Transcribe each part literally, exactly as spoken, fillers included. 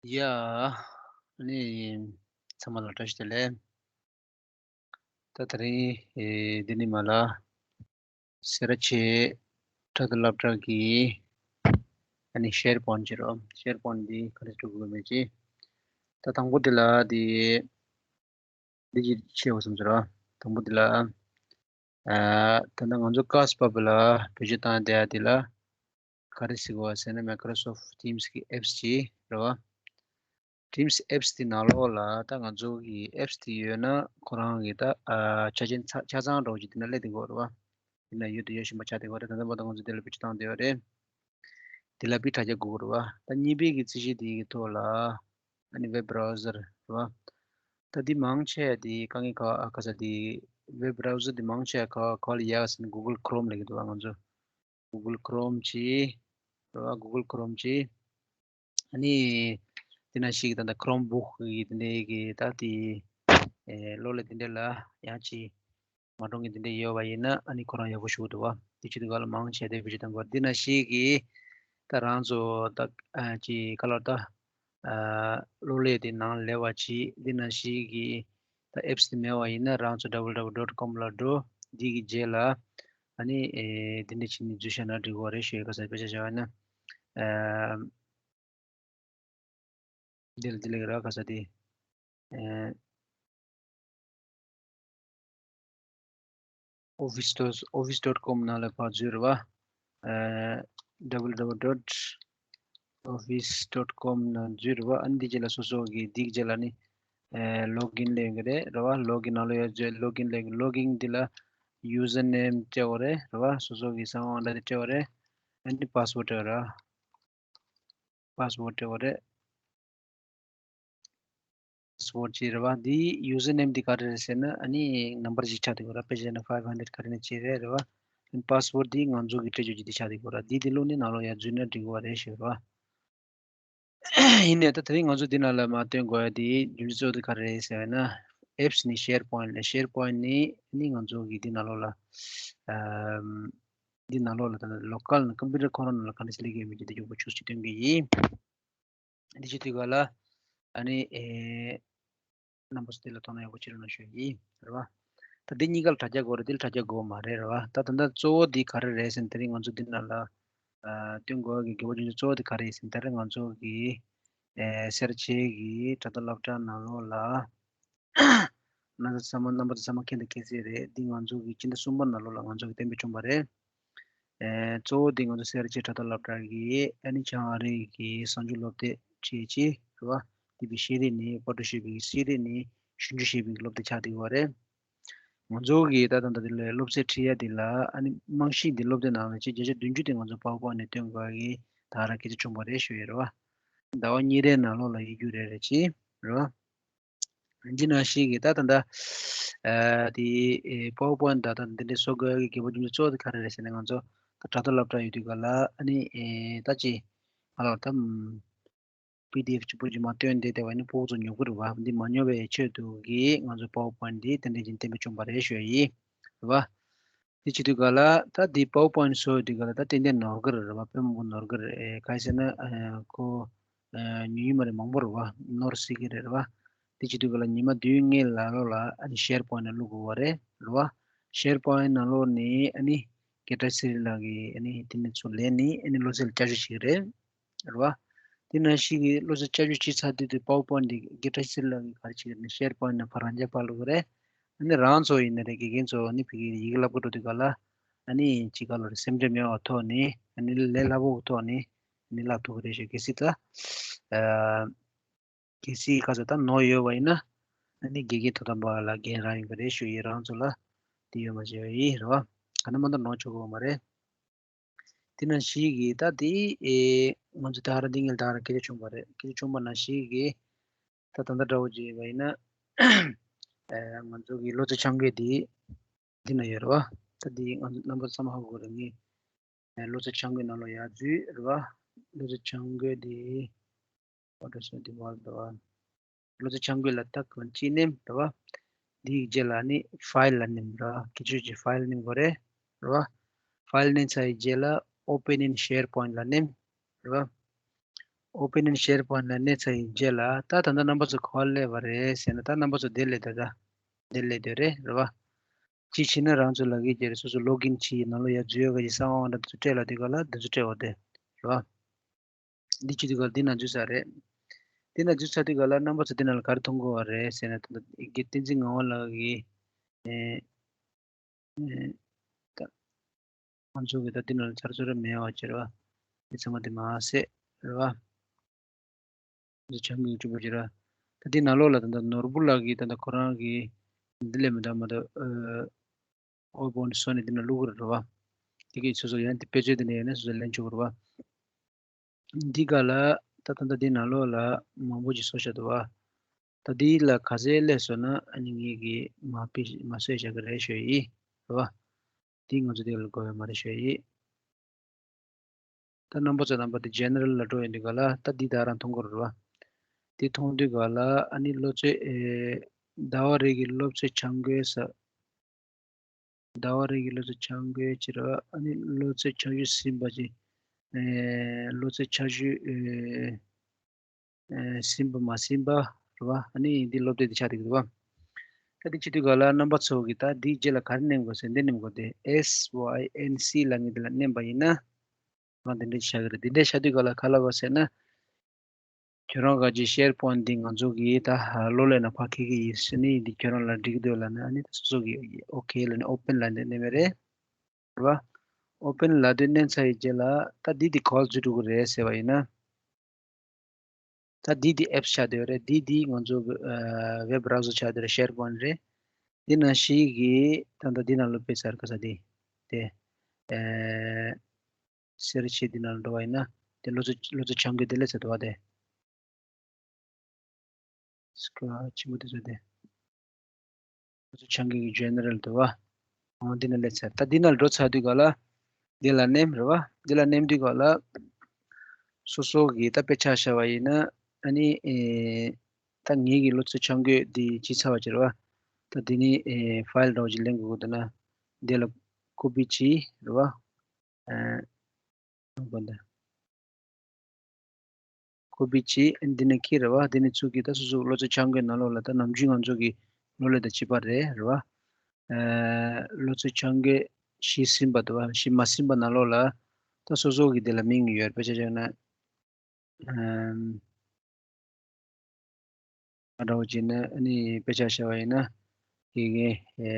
ཡ། ཨ་ནི། ཚང་མ་ལ་བཀྲ་ཤིས་བདེ་ལེགས། ད་དེ་རིང་ཨེ་འདི་ནི་མ་ལ་སེ་ར་བྱེས་དྲ་ཐོག་སློབ་གྲྭ་གི་ཨ་ནི་ཤེར་པོན་ཅི་རོ། ཤེར་པོན་འདི་ག་རེ་འགྲོ་དགོས་མེད་ཅི། ད་དང་པོ་འདི་ལ་འདི་འདི་ཅི་ཆེ་བ་སོང་ཟེར་རོ། དང་པོ་འདི་ལ་ཨ་ད་ནང་ང་ཚོ་ཀ་སི་པ་བ་ལ་བེད་སྤྱོད་བཏང་བསྡད་ཡ་འདི་ལ་ག་རེ་ཟེར་དགོས་ཟེར་ན། Microsoft Teams གི་ཨེབ་སི་ཅིག་རེད་བ། Teams ཨེབ་སི་དེ་ནང་ལོགས་ལ་ད་ང་ཚོ་གི་ཨེབ་སི་དེ་ཡོད་ན་ཁོ་རང་གི་ད་ཨ་ཆ་ཆེན་ཆ་ཆ་ཚང་འདྲ་བོ་ཅིག་དེ་ན་སླེབས་བསྡད་ཡོད་རེད་བ། དེ་ན་ཡོད་དུ་ཡོད་བཞིན་པ་ཆགས་བསྡད་ཡོད་རེད། ད་ལྟ་བར་དུ་ང་ཚོ་དེ་ལ་བེད་སྤྱོད་བཏང་བསྡད་ཡོད་རེད། དེ་ལ་པི་དྲ་རྒྱ་དགོས་རེད་བ། ད་གཉིས་པའི་གི་རྩིས་གཞི་དེ་གི་ཐོག་ལ་ཨ་ནི་ཝེབ་བྷ་རའུ་ཟར་རེད་བ། ད་དེ་མང་ཆེ་དེ་དཀའ་ངལ་ག་ག་ས་དེ་ཝེབ་བྷ་རའུ་ཟར་དེ་མང་ཆེ་ག་ག་ལ་ཡག་ཟེར་ན་Google Chrome ལབ་ཀྱི་འདུག་བ། ང་ཚོ་Google Chrome ཅིག་རེད་བ། Google Chrome ཅིག་ཨ་ནི་དེ་ན་ཞིག་ད་ལྟ་Chromebook གི་དེ་འདྲའི་གི་ད་དེ་ཨེ་གློག་ཀླད་དེ་འདྲ་ལ་ཡང་ཅིག་མ་འགྲོ་མཁན་དེ་འདྲ་ཡོད་པ་ཡིན་ན་ཨ་ནི་ཁོ་རང་ཡག་པོ་ཞུ་གི་འདུག་བ། དེ་བྱེད་དུས་ག་ལ་མང་ཆེ་དེ་བེད་སྤྱོད་གཏོང་དགོས། དེ་ན་ཞིག་གི་ད་རང་ཚོ་ད་ཨ་ཅིག་ག་ལ་ད་ཨ་གློག་ཀླད་དེ་ནང་སླེབས་པ་ཅིག་དེ་ན་ཞིག་གི་ད་ཨེབ་སི་དེ་མེད་པ་ཡིན་ན་རང་ཚོ་W W W dot com ལ་འགྲོ། འདི་གི་རྗེས་ལ་ཨ་ནི་ཨེ་དེ་འདྲ་བྱས་ནས་འཛུལ་བཞག་ན་འགྲིག་གི་རེད་ཞུ་ཡ། ག་ས་དཔེ་ཆ་བཞག་ན་ཨ། འདི་ལ་འདི་ལ་ར་ག་ས་དེ། ཨེ། Office dot office dot com ནང་ལ་ཕར་འཛུལ་རེད་བ། ཨེ། W W W dot office dot com ནང་འཛུལ་རེད་བ། ཨ་ནི་འདི་རྗེས་ལ་སོ་སོ་གི་འདི་རྗེས་ལ་ནི། ཨེ། login ལས་ཡོང་གི་རེད་རེད་བ། login ནང་ལ་ཡོད་ཚོད་login ལས་login འདི་ལ་username སྤྲད་དགོས་རེད་རེད་བ། སོ་སོ་གི་གསང་བ་འདྲ་དེ་སྤྲད་དགོས་རེད། ཨ་ནི་password སྤྲད་དགོས་རེད། password སྤྲད་དགོས་རེད། password ཅིག་རེད་བ། འདི་username འདི་ག་རེ་རེད་ཟེར་ན་ཨ་ནི་ནམ་བར་ཅིག་ཆགས་འདུག་ར། དཔེ་བྱས་ན་five hundred ག་རེ་ནས་ཅིག་རེད་རེད་བ། password འདི་ང་ཚོ་གི་སྤྲད་རྒྱུ་ཅིག་འདི་ཆགས་འདུག་ར། འདི་འདི་བླུགས་ནས་ནང་ལོགས་ཡར་འཛུལ་ན་འགྲིག་གི་རེད་ཞུ་རེད་བ། ཡིན་ནའི་ད་དེ་རིང་ང་ཚོ་འདི་ནང་ལ་མར་སྟོན་དགོས་ཡ་འདི་རྒྱུ་མཚན་གཙོ་བོ་འདི་ག་རེ་རེད་ཟེར་བ་ན། apps ནི་SharePoint ལ། SharePoint ནི་ཨ་ནི་ང་ཚོ་གི་འདི་ནང་ལོགས་ལ་ཨམ། འདི་ནང་ལོགས་ལ་ད་local ནི་computer ཁོ་རང་ནང་ལ་ག་འདྲ་ཞིག་སླེབས་ཀྱི་ཡོད་མེད་ཀྱི་འདི་མགྱོགས་པོ་ཆུ་ཚོད་སྟོན་གྱི་ཡིན། འདི་བྱེད་དུས་ག་ལ་ཨ་ནི་ཨེ་རྣམ་པ་ཚོ་འདི་ལ་དོ་སྣང་ཡག་པོ་བྱེད་རོགས་གནང་ཞུ་ཡིན་རེད་བ། ད་འདི་གཉིས་ཀ་ལ་དྲ་རྒྱ་དགོས་རེད། འདི་ལ་དྲ་རྒྱ་དགོས་མ་རེད་རེད་བ། ད་ད་ལྟ་གཙོ་བོ་འདི་ག་རེ་རེད་ཟེར་ན་དེ་རིང་ང་ཚོ་འདི་ནང་ལ་ཨ་སྟོན་དགོས་ཀྱི་དགོས་པ་རྒྱུ་མཚན་གཙོ་བོ་འདི་ག་རེ་རེད་ཟེར་ན་དེ་རིང་ང་ཚོ་གི་ཨེ་སེར་བྱེས་ཀྱི་དྲ་ཐོག་སློབ་གྲྭ་ནང་ལོགས་ལ་ང་ཚོ་ཚང་མ་རྣམ་པ་ཚོ་ཚང་མ་མཁྱེན་དང་མཁྱེན་གསལ་རེད། འདི་ང་ཚོ་གི་སྤྱི་ཟླ་གསུམ་པ་ནང་ལོགས་ལ་ང་ཚོ་གི་གཏན་འབེབས་བྱུང་བ་རེད། ཨེ་གཙོ་བོ་དེ་ང་ཚོ་སེར་བྱེས་དྲ་ཐོག་སློབ་གྲྭ་གི་ཨ་ནི་བྱང་ཨ་རི་གི་གསར་འགྱུར་སློབ་དེབ་བཅས་ཀྱི་རེད་བ། དེ་བའི་ཤེས་རིག་ནི་ཕོ་ཊོ་ཤོབ་པའི་ཤེས་རིག་ནི་ཞིབ་འཇུག་བྱེད་པའི་སློབ་དེབ་ཆགས་བསྡད་ཡོད་རེད། ང་ཚོ་གི་ད་ལྟ་འདི་ལ་སློབ་ཚན་ཁྲིད་ཡ་འདི་ལ་ཨ་ནི་རྨང་གཞི་འདི་སློབ་དེབ་ནང་ལ་ཅིག་བརྒྱ་ཆ་བདུན་ཅུ་དེ་ང་ཚོ་PowerPoint ནས་སྟོན་དགོས་ཀྱི་ད་ག་རང་སྐད་ཆ་བྱུང་བ་རེད་ཞུ་ཡ་རེད་བ། ཟླ་བ་གཉིས་རེའི་ནང་ལོགས་ལ་ཡོད་རྒྱུ་རེད་རེད་ཅི་རེད་བ། འདི་ནང་བཞིན་གྱི་ད་ད་ལྟ་ཨ་དེ་ཨེ་PowerPoint ད་ད་འདི་འདྲའི་བཟོ་དགོས་ཀྱི་དགོས་པ་རྒྱུ་མཚན་གཙོ་བོ་དེ་ག་རེ་རེད་ཟེར་ན། ང་ཚོ་ད་དྲ་ཐོག་སློབ་གྲྭ་ཡོད་དུས་ག་ལ་ཨ་ནི་ཨེ་ད་ཅི་ང་ལ་ད་PDF གཅིག་པུ་ཅིག་མར་བཏོན་བསྡད་བསྡད་པ་ཡིན་ན་ཕྲུ་གུ་ཚོ་ཉོབ་ཀྱི་རེད་བ། འདི་མ་ཉོ་བའི་ཆེད་དུ་གི་ང་ཚོ་PowerPoint འདི་དེ་འདྲ་ཅིག་གཏན་འབེབས་བྱུང་བ་རེད་ཞུ་ཡ་ཡིན་རེད་བ། དེ་བྱེད་དུས་ག་ལ་ད་འདི་PowerPoint བཟོ་ཡོད་དུས་ག་ལ་ད་ཏན་ཏན་ནོར་གི་རེད་བ། དཔེ་མང་པོ་ནོར་གི་རེད། ཨེ་ག་རེ་ཟེར་ན་ཨ་ཁོ་ཨ་ཉོ་ཡི་མ་རེད། མང་པོ་རེད་བ། ནོར་སྲིད་ཀྱི་རེད་བ། དེ་བྱེད་དུས་ག་ལ་ཉི་མ་བདུན་ལྔའི་ལ་ལོ་ལ་ཨ་ནི་SharePoint ནང་བླུག་དགོས་བ་རེད་རེད་བ། SharePoint ནང་ལོགས་ནས་ཨ་ནི་སྐད་གྲགས་ཤེས་རིག་ལགས་ཀྱི་ཨ་ནི་དེ་ནས་ཚུར་ལེན་ནས་ཨ་ནི་བློ་རྩེ་ལ་བསྐྱར་ཞིབ་བྱེད་ཀྱི་རེད་རེད་བ། དེ་ནང་བཞིན་གྱི་བློ་རྩེ་བསྐྱར་ཞིབ་བྱས་ཚར་དུས་དེ་PowerPoint འདི་སྐད་གྲགས་ཤེས་རིག་ལགས་ཀྱིས་ག་རེ་བྱེད་ཀྱི་རེད་ན། SharePoint ནང་ཕར་རང་འཇགས་ཕར་བླུག་གི་རེད། ཨ་ནི་རང་ཚོ་ཡིན་ན་རེད། དགེ་རྒན་ཚོ་ཨ་ནི་ཕ་གིར་ཡི་གེ་བསླབ་གི་འགྲོ་དུས་ག་ལ་ཨ་ནི་ཅི་ག་ལ་རེད། སེམས་ཁྲལ་མེད་པའི་ཐོག་ནས་ཨ་ནི་ལས་སླ་པོའི་ཐོག་ནས་ཨ་ནི་བསླབ་ཐུབ་ཀྱི་རེད་ཞུ། གལ་སྲིད་ད་ཨ་གལ་སྲིད་ག་ཚོད་ད་ནོར་ཡོད་པ་ཡིན་ན་ཨ་ནི་དགེ་རྒན་ཐོག་དང་པོ་ལ་རྒན་རང་ཡོང་གི་རེད་ཞུ་ཡི། རང་ཚོ་ལ་དེ་ཡོད་མ་བྱས་པ་ཡིན་རེད་བ། ག་ནས་མ་གཏོགས་ནོར་ཆོག་གི་ཡོད་མ་རེད། དེ་ནང་བཞིན་གྱི་ད་དེ་ཨེ་ང་ཚོ་ད་ར་འདི་ངས་ད་ར་སྐད་ཆ་བྱུང་བ་རེད། སྐད་ཆ་བྱུང་བ་ནང་བཞིན་གྱི་ད་ད་ལྟ་འདྲ་བོ་ཅིག་ཡིན་པ་ཡིན་ན་ཨེ་ང་ཚོ་གི་བློ་རྩེ་སྤྱང་ཀི་འདི་འདི་ན་ཡོད་རེད་བ། ད་འདི་ང་ཚོ་རྣམ་པ་ཚང་མ་ཧ་གོ་རེད། ངས་ཨེ་བློ་རྩེ་སྤྱང་ཀི་ནང་ལོགས་ཡར་འཛུལ་རེད་བ། བློ་རྩེ་སྤྱང་ཀི་འདི་ཨོ་ཏོ་སོ་འདི་བར་འདུག་བ། བློ་རྩེ་སྤྱང་ཀི་ལ་ཏག་གང་ཅི་ནེམ་རེད་བ། འདིའི་རྗེས་ལ་ནི་ཕའིལ་ལ་ནེམ་ར། ཁྱེད་ཚོས་ཀྱི་ཕའིལ་ནེམ་དགོས་རེད་རེད་བ། ཕའིལ་ནེམ་ཚར་བའི་རྗེས་ལ་Open in SharePoint ལ་ནེམ་རེད་བ། Open in SharePoint ལ་གནས་ཚར་ཡི་རྗེས་ལ་ད་ད་ལྟ་རྣམ་པ་ཚོ་ག་པར་སླེབས་པ་རེད་ཟེར་ན། ད་རྣམ་པ་ཚོ་འདིར་སླེབས་འདུག་ད་འདིར་སླེབས་འདུག་རེད། རེད་བ། ཅིག་བྱས་ན་རང་ཚོ་ལ་གི་ཀྱི་རེད། སོ་སོ་ལོག་ཨིན་བྱས་ནང་ལོགས་ཡར་འཛུལ་ཡག་གི་གསང་བ་འདྲ་འདི་ཚོ་སྤྲད་ལ་དེ་ག་ལ་འདི་ཚོ་སྤྲད་པ་དེ་རེད་བ། འདི་བྱེད་དུས་ག་ལ་འདི་ནང་འཛུལ་ཚར་རེད། འདི་ནང་འཛུལ་ཚར་དུས་ག་ལ་རྣམ་པ་ཚོ་འདི་ནང་ལ་ག་རེ་མཐོང་གི་ཡོད་རེད་ཟེར་ན། ད་ལྟ་དགེ་བསྟན་འཛིན་ངག་དབང་ལགས་ཀྱིས་ཨེ་ཨེ་ད་ང་ཚོ་གི་ད་འདི་ནང་ལ་ཚར་ཚུར་མེད་པ་ཅིག་རེད་བ། འདི་ཚང་མ་འདི་མ་ཟད་རེད་བ། འདི་ཚོ་བྱང་གི་གྲུབ་པ་ཅིག་རེད་བ། ད་འདི་ནང་ལོགས་ལ་ད་ལྟ་ནོར་བུ་ལགས་ཀྱིས་ད་ལྟ་ཁོ་རང་གི་འདི་ལས་མི་འདའ་མ་འདའ་ཨོ་བོན་སོ་ནས་འདི་ནང་བླུག་གི་རེད་བ། དེ་གི་སོ་སོ་ཡང་དེ་དཔེ་ཆ་དེ་ནས་ཡང་ན་སོ་སོ་ལེན་ཆོག་གི་རེད་བ། འདི་ག་ལ་ད་ད་ལྟ་འདི་ནང་ལོགས་ལ་མང་པོ་ཅིག་བཟོ་བཞག་འདུག་བ། ད་འདི་ལ་ག་ཚད་སླེབས་སོང་ན་ཨ་ནི་ངེད་ཀྱིས་མ་དཔེ་མ་བཟོས་བཞག་གི་རེད་ཞུ་ཡི་རེད་བ། འདི་ང་ཚོ་འདི་ལ་དགོས་ཡོད་མ་རེད་ཞུ་ཡི། ད་རྣམ་པ་ཚོ་རྣམ་པ་དེ་ཇེ་ནེ་རལ་ལ་འགྲོ་ཡོང་དུས་ག་ལ་ད་འདི་ད་རང་མཐོང་གི་རེད་བ། འདི་མཐོང་དུས་ག་ལ་ཨ་ནི་སློབ་ཚན་ཨེ་ཟླ་བ་རེ་གི་སློབ་ཚན་ཆ་བགོས་ས། ཟླ་བ་རེ་གི་སློབ་ཚན་ཆ་བགོས་ཅིག་ར། ཨ་ནི་སློབ་ཚན་ཆ་བཞི་ཟིན་པ་ཅིག་ཨེ་སློབ་ཚན་ཆ་བཞི་ཨེ་ཨེ་ཟིན་པ་མ་ཟིན་པ་རེད་བ། ཨ་ནི་འདི་སློབ་དེབ་འདི་ཆགས་བསྡད་ཀྱི་འདུག་བ། ད་འདི་བྱེད་དུས་ག་ལ་རྣམ་པ་ཚོ་གིས་ད་འདིའི་རྗེས་ལ་ག་རེ་མནན་དགོས་ཟེར། འདི་མནན་དགོས་ཏེ་S Y N C ལབ་མཁན་འདི་ལ་མནན་པ་ཡིན་ན། ང་འདི་འདྲ་ཆགས་ཀྱི་རེད། འདི་འདྲ་ཆགས་དུས་ག་ལ་ག་ལ་གོ་ཟེར་ན། ཁྱོད་རང་ག་ཅིག་ཤེར་པོན་འདི་ང་ཚོ་གིས་ད་གློག་ཀླད་ནང་ཕར་འཁྱེར་གྱི་ཡིན་ཟེར་ནས། འདི་ཁྱོད་རང་ལ་འགྲིག་འདུག་ལབ་ན། ཨ་ནི་ད་སོ་སོ་གིས་ཨོ་ཁེ་ལབ་ནས་ཨོ་པན་ལབ་འདི་མནན་པ་རེད། རེད་བ། ཨོ་པན་ལབ་དུས་མནན་ཚར་ཡི་རྗེས་ལ་ད་འདི་འདི་ག་པར་འཛུལ་འགྲོ་གི་རེད་ཟེར་བ་ཡིན་ན། ད་འདི་འདི་ཨེབ་ཆགས་བསྡད་ཡོད་རེད། འདི་འདི་ང་ཚོ་གི་ཨ་ཝེབ་བྷ་རའུ་ཟར་ཆགས་བསྡད་རེད། ཤེར་པོན་རེད། འདི་ནང་བཞིན་གྱི་ད་ལྟ་འདི་ནང་ལོགས་པའི་སར་ཁ་ས་འདི་དེ་ཨེ་སེར་ཕྱེ་འདི་ནང་འགྲོ་བ་ཡིན་ན། དེ་སློབ་གཙོ་སློབ་གཙོ་ཆ་བགོས་འདི་ལས་ཚར་འདུག་བ། དེ་སྐོར་ཆེན་པོ་དེ་ཚོ་དེ། ཁོ་ཚོ་ཆ་བགོས་ཀྱི་ཇེ་ནེ་རལ་འདུག་བ། འོ་འདི་ནང་སླེབས་ཚར། ད་འདི་ནང་འགྲོ་ཚར་དུས་ག་ལ། འདི་ལ་མནན་རེད་བ། འདི་ལ་མནན་དུས་ག་ལ། སོ་སོ་གིས་ད་དཔེ་ཆ་བཞག་པ་ཡིན་ན། ཨ་ནི་ཨེ་ད་ངེད་ཀྱི་སློབ་གཙོ་ཆ་བགོས་འདི་བྱས་ཚར་བ་ཅིག་རེད་བ། ད་འདི་ནི་ཨེ་ཕའིལ་འདྲ་བོ་ཅིག་ལེན་དགོས་ཀྱི་འདུག་ན། འདི་ལ་ཀོ་པི་བྱས་རེད་བ། ཨེ། ཀོ་པི་བྱས། འདི་ནས་འཁྱེར་རེད་བ། འདི་ནས་ཚུར་གྱིས་ད་སོ་སོ་སློབ་གཙོ་ཆ་བགོས་ནང་ལོགས་ལ། ད་ནམ་རྒྱུན་ང་ཚོ་གི་གློག་ཀླད་དང་གཅིག་པ་རེད། རེད་བ། ཨ་སློབ་གཙོ་ཆ་བགོས་བཞི་ཟིན་པ་འདུག་བ། བཞི་མ་ཟིན་པ་ནང་ལོགས་ལ་ད་སོ་སོ་གི་དེ་ལ་མིང་ཡོད་རེད། དཔེ་ཆ་བཞག་ན། ཨམ། ང་འདྲ་བོ་བྱས་ན་ཨ་ནི་དཔེ་ཆ་བཞག་པ་ཡིན་ན། དགེ་རྒན་ཨེ་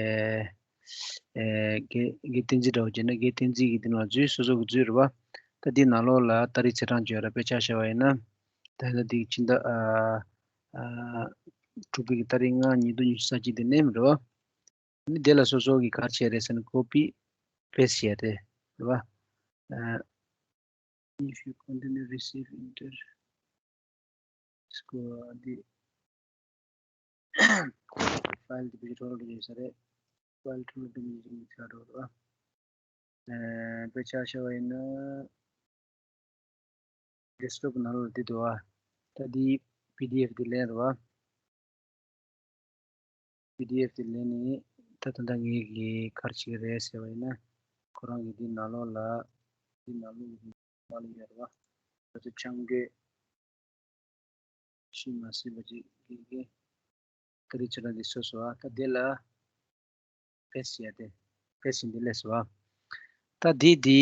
ཨེ་དགེ་དགེ་བསྟན་འཛིན་འདྲ་བོ་བྱས་ན། དགེ་བསྟན་འཛིན་གྱི་དེ་ནང་འཛུལ། སོ་སོ་གི་འཛུལ་རེད་བ། ད་འདི་ནང་ལོགས་ལ་ཏ་རིག་ཚེས་གྲངས་བརྗོད་ར། དཔེ་ཆ་བཞག་པ་ཡིན་ན། ད་ལྟ་འདི་ཕྱི་ཟླ་ཨ་ཨ་དྲུག་པའི་གི་ཏ་རིག་ལྔ་ཉིས་སྟོང་ཉི་ཤུ་རྩ་གཅིག་དེ་མནན་རེད་བ། ཨ་ནི་དེ་ལ་སོ་སོ་གི་ག་རེ་བྱས་རེད་ཟེར་ན། ཀོ་པི་པེ་སི་ཊི་བྱས་རེད་བ། ཨ། If you continue receive enter score འདི་ཕའིལ་འདི་བི་ཌི་ཡོ་རོལ་འདི་ཡོད་ས་རེད། ཕའིལ་ཐུང་འདི་མི་འཇིག་མི་ཚ་རོ་ར། ཨ་དཔེ་ཆ་བཞག་པ་ཡིན་ན་ཌེ་སི་ཊོབ་ནང་ལ་འདི་འདུག་བ། ད་འདི་པི་ཌི་ཨེཕ་འདི་ལེན་རེད་བ། པི་ཌི་ཨེཕ་དེ་ལེན་ནས་ད་ད་ལྟ་ངེད་ཀྱིས་ག་རེ་བྱེད་ཀྱི་རེད་ཟེར་བ་ཡིན་ན། ཁོ་རང་གི་འདི་ནང་ལོགས་ལ། འདི་ནང་ལོགས་ཀྱི་མ་ལ་ཡོད་རེད་བ། ད་ལྟ་ཆ་བགོས་ཤི་མ་ཟིན་པ་ཅིག་གི་གི་ཀ་རི་ཆ་ལ་འདི་སོ་སོ་བ། ད་དེ་ལ་པེ་སི་ཊི་བྱས་ཏེ། པེ་སི་ཊི་འདི་ལས་སོ། ད་འདི་འདི་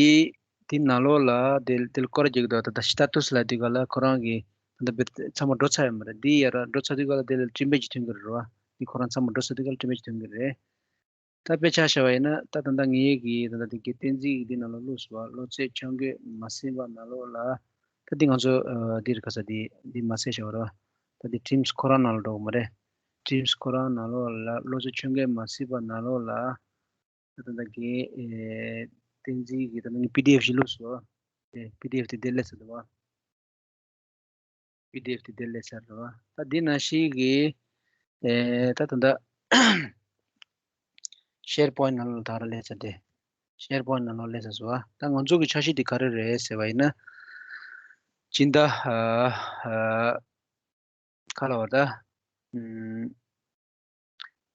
འདི་ནང་ལོགས་ལ་དེ་དེ་ལ་སྐོར་རྒྱག་གི་འདུག་ད་ལྟ་སི་ཊ་ཊུ་སི་ལབ་དུས་ག་ལ་ཁོ་རང་གི་ད་ལྟ་བེད་ཚང་མ་འགྲོ་ཚར་ཡོད་མ་རེད། འདི་ཡར་འགྲོ་ཚར་དུས་ག་ལ་དེ་ལ་སྤྲིན་པ་ཅིག་ཐོན་གྱི་རེད་བ། འདི་ཁོ་རང་ཚང་མ་འགྲོ་ཚར་དུས་ག་ལ་སྤྲིན་པ་ཅིག་ཐོན་གྱི་རེད། ད་དཔེ་ཆ་བཞག་པ་ཡིན་ན། ད་ད་ལྟ་ངེད་ཀྱིས་ད་ལྟ་འདི་གི་བསྟན་འཛིན་གྱི་འདི་ནང་ལ་བླུགས་སོང་བ། སློབ་ཚན་ཆ་བགོས་མ་ཟིན་པ་ནང་ལོགས་ལ། ད་འདི་ང་ཚོ་ཨ་འདི་རེད་ག་ས་འདི་འདི་མ་ཟེར་བཞག་པ་རེད་བ། ད་འདི་ཊིམ་སི་ཁོ་རང་ནང་ལ་འགྲོ་གི་མ་རེད། ཊིམ་སི་ཁོ་རང་ནང་ལོགས་ལ། སློབ་ཚན་ཆ་བགོས་མ་ཟིན་པ་ནང་ལོགས་ལ། ད་ད་ལྟ་གི་ཨེ་བསྟན་འཛིན་གྱི་ད་ལྟ་ངས་པི་ཌི་ཨེཕ་ཞིག་བླུགས་སོང་། ཨེ་པི་ཌི་ཨེཕ་དེ་དེ་སླེབས་ཚར་འདུག་བ། པི་ཌི་ཨེཕ་དེ་དེ་སླེབས་ཚར་འདུག་བ། ད་འདི་ནང་བཞིན་གྱི་ཨེ་ད་ད་ལྟ་ཤེར་པོན་ནང་ལ་ད་ར་སླེབས་ཚར་ཏེ། ཤེར་པོན་ནང་ལ་སླེབས་ཚར་སོང་བ། ད་ང་ཚོ་གི་འཆར་གཞི་དེ་ག་རེ་རེད་ཟེར་བ་ཡིན་ན། སྤྱི་ཟླ་ཨ་ཨ་ག་ལ་བ་ད། ཨམ།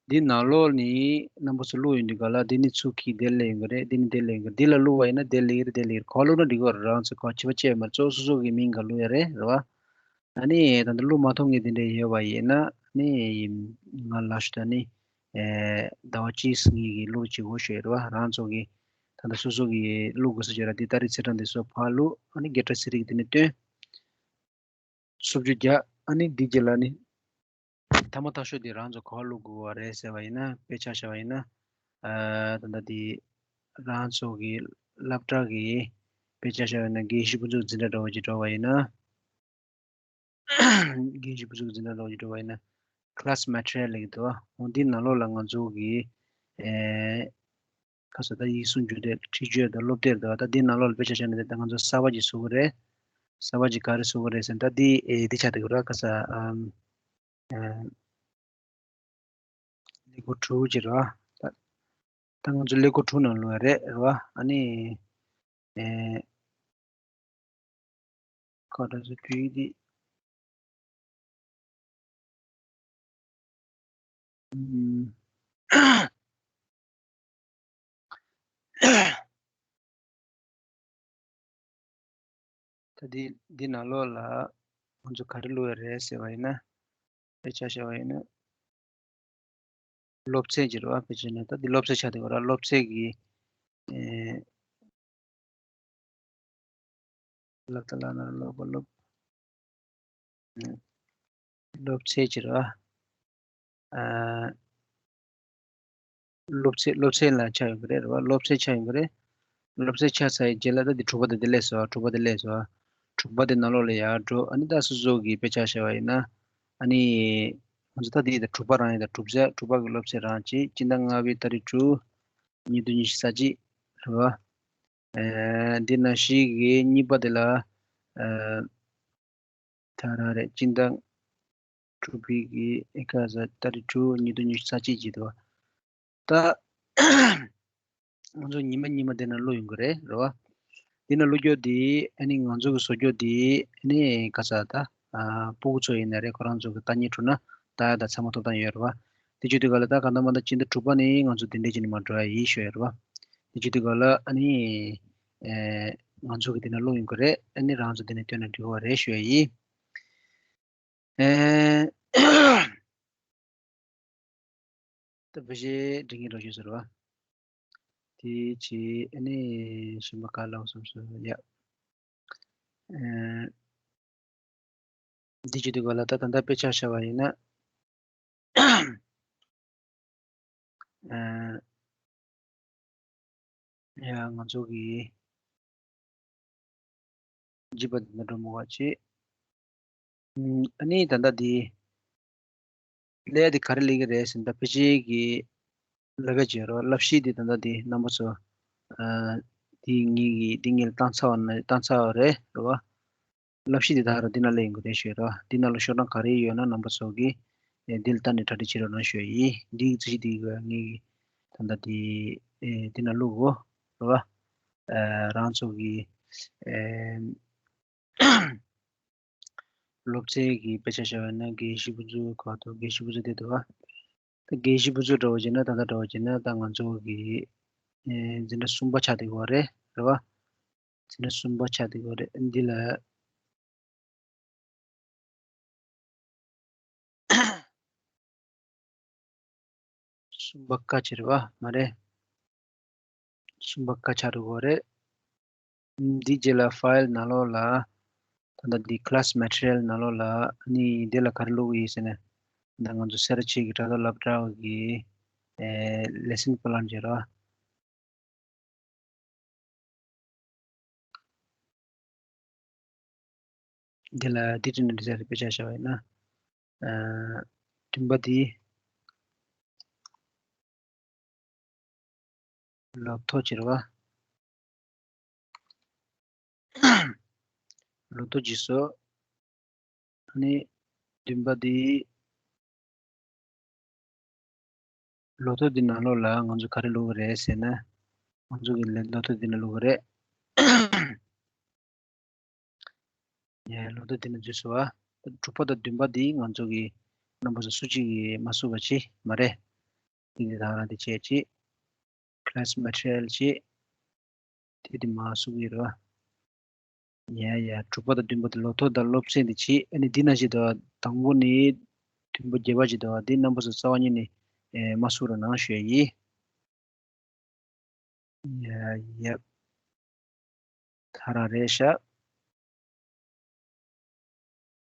འདི་ནང་ལོགས་ནི་རྣམ་པ་ཚོ་བླུགས་ཡོང་དུས་ག་ལ་འདི་ནི་ཚུར་གི་དེ་སླེབས་ཡོང་གི་རེད། འདི་ནི་དེ་སླེབས་ཡོང་གི་རེད། འདི་ལ་བླུགས་པ་ཡིན་ན་དེ་སླེབས་ཀྱི་རེད། དེ་སླེབས་ཀྱི་རེད། ག་བླུགས་ན་འགྲིག་གི་རེད། རང་ཚོ་ག་བྱེད་པ་བྱས་མ་རེད། གཙོ་བོ་སོ་སོ་གི་མིང་ག་བླུགས་ཡ་རེད། རེད་བ། ཨ་ནི་ད་ལྟ་བླུགས་མ་ཐུབ་མཁན་དེ་འདྲ་ཡོད་པ་ཡིན་ན་ནི་ང་ལ་ཞུ་ད་ནི་ཟླ་བ་གཅིག་གཉིས་ཀྱི་བླུགས་བྱེད་དགོས་ཞུ་ཡ་རེད་བ། རང་ཚོ་གི་ད་ལྟ་སོ་སོ་གི་བླུགས་དགོས་ས་ཅིག་ཡོད་ར། དེ་ཏ་རིག་ཚེས་གྲངས་དེ་ཚོ་ཕར་བླུགས། ཨ་ནི་རྒྱལ་ཁྲལ་ཚན་རིག་དེ་ནས་བཏོན། སུབ་ཆུ་རྒྱག་ཨ་ནི་འདི་རྗེས་ལ་ནི་མཐའ་མ་མཐའ་ཤོས་དེ་རང་ཚོ་ག་པར་བླུགས་དགོས་པ་རེད་ཟེར་བ་ཡིན་ན། དཔེ་ཆ་བཞག་པ་ཡིན་ན། ཨ་ད་ལྟ་འདི་རང་ཚོ་གི་སློབ་གྲྭ་གི་དཔེ་ཆ་བཞག་པ་ཡིན་ན། དགེ་བཤེས་ཕུན་ཚོགས་འཛིན་གྲྭ་འདྲ་བོ་ཅིག་འགྲོ་བ་ཡིན་ན། དགེ་བཤེས་ཕུན་ཚོགས་འཛིན་གྲྭ་འདྲ་བོ་ཅིག་འགྲོ་བ་ཡིན་ན། Class Material ལབ་ཀྱི་འདུག་འོ་འདི་ནང་ལོགས་ལ་ང་ཚོ་གི་ཨེ། ཁ་ས་ད་ཡིག་གཟུགས་འཇུག་དེ་ཁྲིད་བརྗོད་དང་སློབ་དེབ་དང་། ད་འདི་ནང་ལོགས་ལ་དཔེ་ཆ་བཞག་ན་དེ་ད་ང་ཚོ་གསར་པ་ཅིག་བཟོ་གི་རེད། གསར་པ་ཅིག་ག་རེ་བཟོ་གི་རེད་ཟེར་ན། ད་འདི་ཨེ་འདི་ཆགས་བསྡད་ཀྱི་རེད། ཁ་ས་ཨམ་ཨེ་ཀླད་ཀོར་དྲུག་ཅིག་རེད་བ། ད་ད་ང་ཚོ་ཀླད་ཀོར་དྲུག་ནང་བླུགས་ཡ་རེད། རེད་བ། ཨ་ནི་ཨེ་ཁ་ད་ཚོ་བོད་ཡིག་འདི། ཨུམ། ད་འདི་འདི་ནང་ལོགས་ལ་ང་ཚོ་ག་རེ་བླུགས་ཡ་རེད་ཟེར་བ་ཡིན་ན། དཔེ་ཆ་བཞག་པ་ཡིན་ན། སློབ་ཚན་ཅིག་རེད་བ། དཔེ་ཆ་ནི་ད་འདི་སློབ་ཚན་ཆགས་བསྡད་ཡོད་ར། སློབ་ཚན་གྱི་ཨེ། ལབ་ད་ལབ་ན་ལབ་པ་ལབ། ཨེ། སློབ་ཚན་ཅིག་རེད་བ། ཨ། སློབ་ཚན་སློབ་ཚན་ལ་ཆགས་ཡོང་གི་རེད། རེད་བ། སློབ་ཚན་ཆགས་ཡོང་གི་རེད། སློབ་ཚན་ཆགས་ཚར་བའི་རྗེས་ལ་ད་འདི་དྲུག་པ་དེ་འདི་སླེབས་སོང་། དྲུག་པ་དེ་སླེབས་སོང་། དྲུག་པ་དེ་ནང་ལོགས་ལ་ཡར་འགྲོ། ཨ་ནི་ད་སོ་སོ་གི་དཔེ་ཆ་བཞག་པ་ཡིན་ན། ཨ་ནི་ང་ཚོ་ད་འདི་ད་དྲུག་པ་རང་ཡིན། ད་གྲུབ་ཚར། དྲུག་པ་གི་སློབ་ཚན་རང་བྱེད། སྤྱི་ཟླ་ལྔ་པའི་ཏ་རིག་དྲུག་ཉིས་སྟོང་ཉི་ཤུ་རྩ་གཅིག་རེད་བ། ཨ་འདི་ནང་བཞིན་གི་གཉིས་པ་དེ་ལ་ཨ་ད་རང་རེད། སྤྱི་ཟླ་དྲུག་པའི་གི་ཨེ་ཀ་ཟླ་ཏ་རིག་དྲུག་ཉིས་སྟོང་ཉི་ཤུ་རྩ་གཅིག་བྱེད་འདུག་བ། ད་ང་ཚོ་ཉི་མ་ཉི་མ་དེ་ན་བླུགས་ཡོང་གི་རེད། རེད་བ། དེ་ན་བླུགས་རྒྱུ་དེ་ཨ་ནི་ང་ཚོ་གི་བཟོ་རྒྱུ་དེ་ཨ་ནི་ག་ས་ད་ཨ་སྤུ་གུ་ཚོ་ཡིན་ན་རེད། ཁོ་རང་ཚོ་གི་ལྟ་ཉན་འགྲོ་ན་ད་ཡ་ད་ཚང་མ་ཐོབ་ཐང་ཡོད་རེད་བ། དེ་བྱེད་དུས་ག་ལ་ད་ག་ད་མ་ད་སྤྱི་ཟླ་དྲུག་པ་ནས་ང་ཚོ་དེ་འདྲས་བྱས་ནས་མར་འགྲོ་ཡ་ཡིན་ཞུ་ཡ་རེད་བ། དེ་བྱེད་དུས་ག་ལ་ཨ་ནི་ཨེ་ང་ཚོ་གི་དེ་ན་བླུགས་ཡོང་གི་རེད། ཨ་ནི་རང་ཚོ་དེ་ནས་བཏོན་ན་འགྲིག་གི་རེད་ཞུ་ཡ་ཡིན། ཨེ། ད་བེ་ཤེ་འབྲི་ངེས་འགྲོ་ཞུ་ཟེར་བ། དེ་ཆེ་ཨ་ནི་ཞིམ་པ་ག་ལ་སོང་སོང་ཡ། ཨེ། འདི་བྱེད་དུས་ག་ལ་ད་ད་ལྟ་དཔེ་ཆ་བཞག་པ་ཡིན་ན། ཨེ། ཡ་ང་ཚོ་གི་བརྗིད་པ་འདི་འདྲ་འགྲོ་མོ་བ་བྱེད། ཨ་ནི་ད་ལྟ་འདི་ཀླད་འདི་ག་རེ་ཀླད་ཀྱི་རེད་ཟེར་ན། ད་ཕལ་ཆེར་གྱི་ལབ་ཡ་བྱེད་རོགས། བསླབ་གཞི་འདི་ད་ལྟ་འདི་རྣམ་པ་ཚོ་ཨ་འདི་ངེད་ཀྱི་འདི་ངེད་ལ་བཏང་ཚར་བ་ན་བཏང་ཚར་བ་རེད། རེད་བ། བསླབ་གཞི་འདི་ད་ར་འདི་ན་སླེབས་ཡོང་གི་རེད་ཞུ་ཡ་རོགས། འདི་ནང་ལ་ཤོག་གྲངས་ག་རེ་ཡོད་ན་རྣམ་པ་ཚོ་གིས་ཨེ་འདི་ལ་བལྟས་ནས་གྲ་སྒྲིག་བྱེད་རོགས་གནང་ཞུ་ཡ་ཡིན། འདི་གི་རྩིས་གཞི་འདི་གི་ངེད་ཀྱི་ད་ལྟ་འདི་ཨེ་འདི་ན་བླུགས་གོ། རེད་བ། ཨ་རང་ཚོ་གི་ཨེ་སློབ་ཚན་གྱི་དཔེ་ཆ་བཞག་པ་ཡིན་ན་དགེ་བཤེས་ཕུན་ཚོགས་ག་དུ་དགེ་བཤེས་ཕུན་ཚོགས་དེ་འདུག་བ། ད་དགེ་བཤེས་ཕུན་ཚོགས་འདྲ་བོ་བྱས་ན་ད་ལྟ་འདྲ་བོ་བྱས་ན་ད་ང་ཚོ་གི་ཨེ་འཛིན་གྲྭ་གསུམ་པ་ཆགས་བསྡད་ཡོད་རེད། རེད་བ། འཛིན་གྲྭ་གསུམ་པ་ཆགས་བསྡད་ཡོད་རེད། འདི་ལ་གསུམ་པ་ཀ་ཅིག་རེད་བ། མ་རེད། གསུམ་པ་ཀ་ཆགས་འགྲོ་གི་རེད། འདི་རྗེས་ལ་ཕའིལ་ནང་ལོགས་ལ་ད་ལྟ་འདི་Class Material ནང་ལོགས་ལ་ཨ་ནི་འདི་ལ་ག་རེ་བླུགས་ཡིན་ཟེར་ན། ད་ང་ཚོ་སེ་ར་བྱེས་ཀྱི་དྲ་ཐོག་སློབ་གྲྭ་གི་ཨེ་Lesson Plan ཅིག་རེད་བ། འདི་ལ་འདི་བྲིས་ནས་འདི་ཚར་དཔེ་ཆ་བཞག་པ་ཡིན་ན། ཨ་བདུན་པ་འདི་ལོ་ཐོ་ཅིག་རེད་བ། ལོ་ཐོ་ཅིག་བཟོ། ཨ་ནི་བདུན་པ་འདི་ལོ་ཐོ་འདི་ནང་ལོགས་ལ་ང་ཚོ་ག་རེ་བླུགས་ཀྱི་རེད་ཟེར་ན། ང་ཚོ་གི་ལོ་ཐོ་འདི་ནང་བླུགས་ཀྱི་རེད། ཡ་ལོ་ཐོ་འདི་ནང་འཛུལ་སོང་བ། དྲུག་པ་དང་བདུན་པ་འདི་ང་ཚོ་གི་རྣམ་པ་ཚོ་སུ་གཅིག་གིས་མ་བཟོས་པ་བྱས་མ་རེད། འདི་འདི་ད་རང་འདི་བྱས་ཅིག class material བྱས། དེ་འདི་མ་སུ་གི་རོ། ཡ་ཡ། དྲུག་པ་དང་བདུན་པ་དེ་ལོ་ཐོ་དང་སློབ་ཚན་འདི་བྱས། ཨ་ནི་འདི་ན་བྱེད་དོ། དང་པོ་ནི་དུམ་བུ་བརྒྱད་པ་བྱེད་དོ། འདི་རྣམ་པ་ཚོ་རྩ་བ་ཉིད་ནས་ཨེ་མ་སུ་རོ་ནང་ཞུ་ཡ་ཡིན། ཡ་ཡ། ད་རང་རེད་ཤག